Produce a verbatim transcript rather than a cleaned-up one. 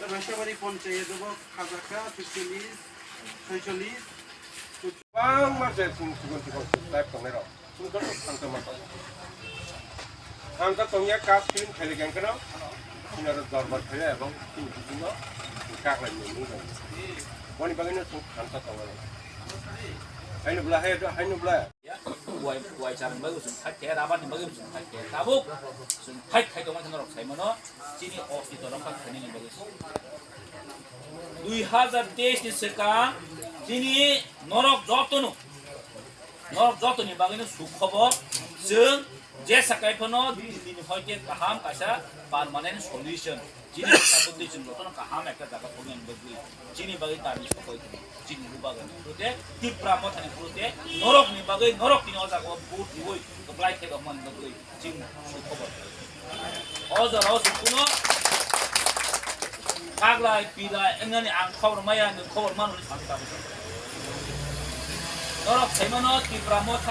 Maisabari Panchayat o bo khajakha chukcholish, soicholish. Kwbangma je chwng chikon chikon subscribe tongnai rok, chwng joto thangtama tongo. Thangta tongya kas film khaili keng kheno, chini aro dorbar khaili ebong chini bisingo kaklai ni mung tongo. Boni bagwino chwng thangta tongo. Haino bwla, hai, haino bwla. Kuwai, kuwai charni bagwi chwng thai khe, rabar ni bagwi chwng thai khe, tabuk chwng thai thai tongma khe norok sai mano, chini ostito rok kha khainani bagwi. Dui hazar teis ni swkang chini norok jotono, norok jotoni bagwino sukhobor, chwng je sakai phano Delhi ni hoi khe kaham kaisa permanent solution. Chini bwsa bwtwi chwng jotono kaham ekta jaga thokna bagwi, chini bagwi kami sokoi thung, chini bubagan. Purute Tipra Mothani purute norokni bagwi, norok tini o jaga o vote riwi kwplai khe rok man bagwi chwng sukhobor. O jorao chwng kuno kaglai pilai wngnani ang khobor maya, nwng khobor mano hwnwi sami tabuk. Norok saimano Tipra Motha